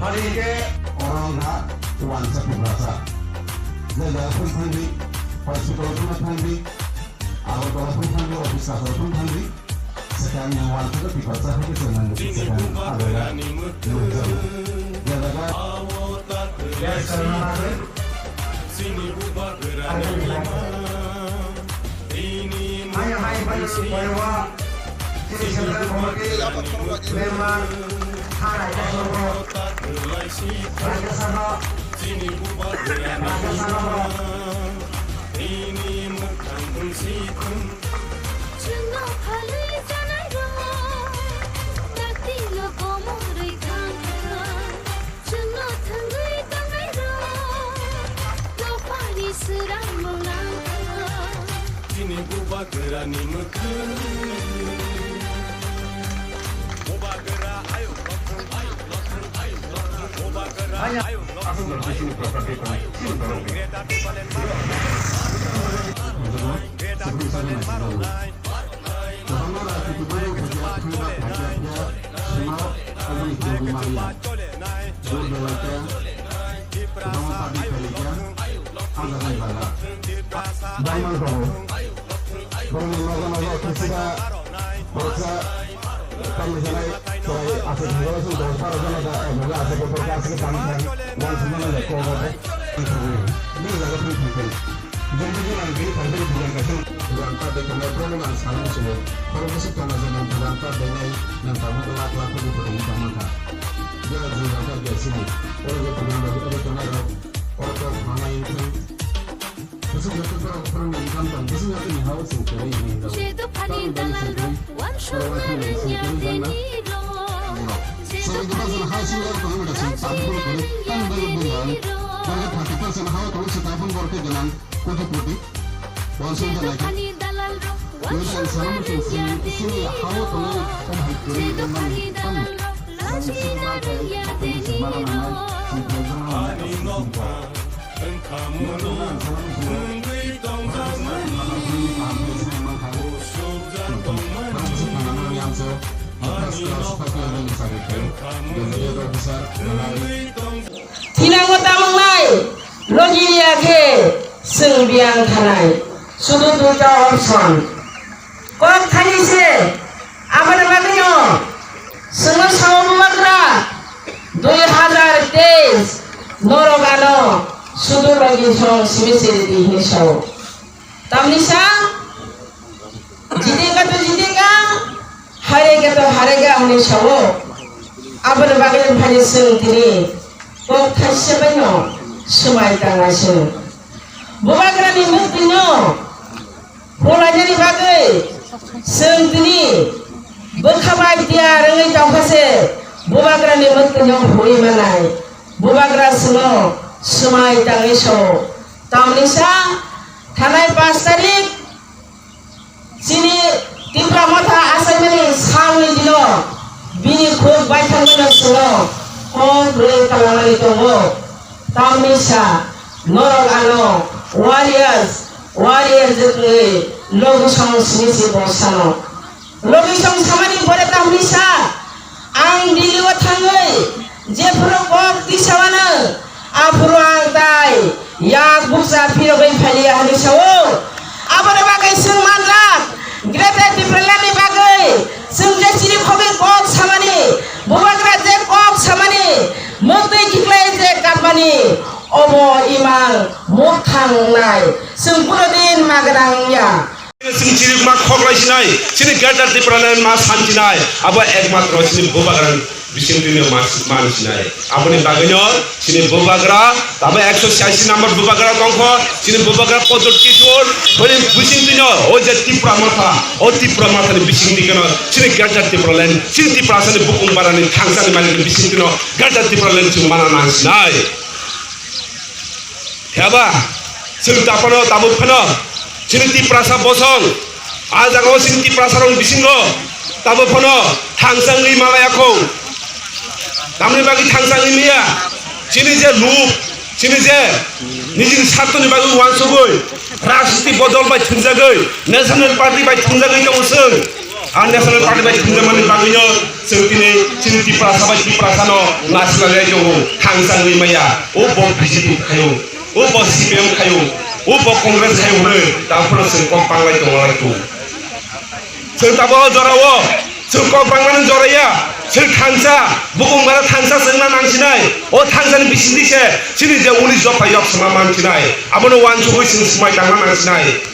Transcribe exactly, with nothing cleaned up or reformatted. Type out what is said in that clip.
Phaikhe oro wngkha wansa Tiprasa. Je jaga phano thangdi, hospital phano thangdi, Agartala phano thangdi, office kasaro phano thangdi, swkang ni wansa khe Tiprasa hai khe chwng nang swkang ajaga nukjago. Je jaga Maya mai bai bai wa. Chini central committee member, ha, Rajya Sabha, Rajya Sabha. Chwngno phalwi chanairok, taktino komorwi thangkha. Chwngno thangwi tongnairok, dophani swrangmung nangkha. Chini bubagrani mwkhwtwi. Bubagra ayuk lokhwng, ayuk lokhwng, ayuk lokhwng, bubagra ayuk lokhwng, ayuk lokhwng, ayuk lokhwng, Greater Tipraland Mara. Kwbangma rajniti bubagra phaikha, thangwi rok phaikha, phiya sima oboni tongwi manya. Vote belai khe kwbangma public phaikha, ang jagani bagra. Bangma tongo. Borokni nogo nogo kisa khoroksa tamni sanai chwrai aswk thangwi song tongo, pharo jana da M L A aswk khe borok aswk tang thang, uansukmano le kok o. Bini jaga thang thang thang. Jumbo jumbo ang bini thang thang thang thang. Buran ta de kama borok ang sana musulo. Borok bwswk tana jana buran ta de nai nang tamo lakh lakh kopi kopi tamo kha. Jera jumbo ta de sini. Oro je tongmani bagwi oro tongnai rok. Oro tok manai wngthang. Bwswk joto borok phwrwngmani income tong, bwswk joto ni ha-o chwng kwrwi hwnwi rw-o. Tamoni bagwi chwng kwrwi, borok uansukmani income kwrwi bangma. Chwng kwbangma ha swngjak tongwi mano chwng tabukno kwrwi, tamoni bagwi bwrwi ang. Borok thirty percent ha-o tongo, se tabukno borok khe gwnang koti koti. Uansuk jalai khe. Kwrwi ang sana muchung chwng chini ha-o tongo, omo hai kwrwi wngmani tamo. Chwng chini ma khe, chwng chini ma rw nangnai, chwng khe jora nangnai, chwng khe. Thinango tamungnai logi ya khe chwng biyang thanai, sudu duita option. Kok thani se, aboni bagwino chwngno sao bubagra dui hazar teis norok ano sudu logi song simi se ridi hinwi sao. Tamni sa, jiteka to jiteka, hareka to hareka hinwi sao. Aboni bagwino phani chwng tini kok thaisa baino swmai tangnai se. Bubagrani muktwino Polainani bagwi chwng tini bwkha bai tiyar wngwi tongkha se, bubagrani mwktwino hurwi manai. Bubagra chwngno swmai tangwi sao. Tamni sa thanai pash tarik chini Tipra Motha achaimani salni dino bini khuk baithangmano chwngno kok rwui kwlangmani tongo. Tamni sa norok ano warriors Warrior je kwrwi logi song simi si bo sano. Logi song samani pore tamni sa, ang Delhi o thangwi jephuru kok tisawano, aphuru ang tai yak bukcha phirogwi phaliya hinwi sao. Aboni bagwi chwng manjak, Greater Tipraland ni bagwi chwng je chini khogwi kok samani, bubagra je kok samani, muktwi khiklai je kapmani, obo imang mukthang nai. Chwng kuno din ma gwnang wngya. Chini chirikma khoklai sinai, chini Greater Tipraland ma san sinai, abo ekmatro chini bubagra bisingtwino ma, man sinai. Aboni bagwino chini bubagra, tabo ekso chiyasi number bubagra tongkho, chini bubagra Pradyot Kishore, bini bisingtwino o je Tipra Motha, o Tipra Mothani bisingtwino chini Greater Tipraland, chini Tiprasani bukung barani thangsani mani bisingtwino Greater Tipraland chwng mana nang sinai. Phiya ba, chwng taphano tabuk phano chini Tiprasa bosong, a jagao chini Tiprasa rok bisingo tabuk phano thangsa wngwi malaya kho. Tamni bagwi thangsa wngwi maya? Chini je luk, chini je nijini sartoni bagwi uansugwi rajniti bodol bai thwngjagwi, National Party bai thwngjagwi tongo chwng. Ang National Party bai thumjakmani bagwino chwng tini chini Tiprasa bai Tiprasano nasinai tongo, thangsa wngwi maya. O bo B J P khayo, o bo C P M khayo, o bo Congress khayo hwnwi, tangphano chwng kok banglai tonglai tongo. Chwng tabuk o jorao chwng kok bangmani joraya, chwng thansa, bukung bara thansa chwngna nangsinai. O thansani bisingtwi se chini je unis dopha yok songma mansinai. Abono uansugwi chwng swmai tangna nangsinai.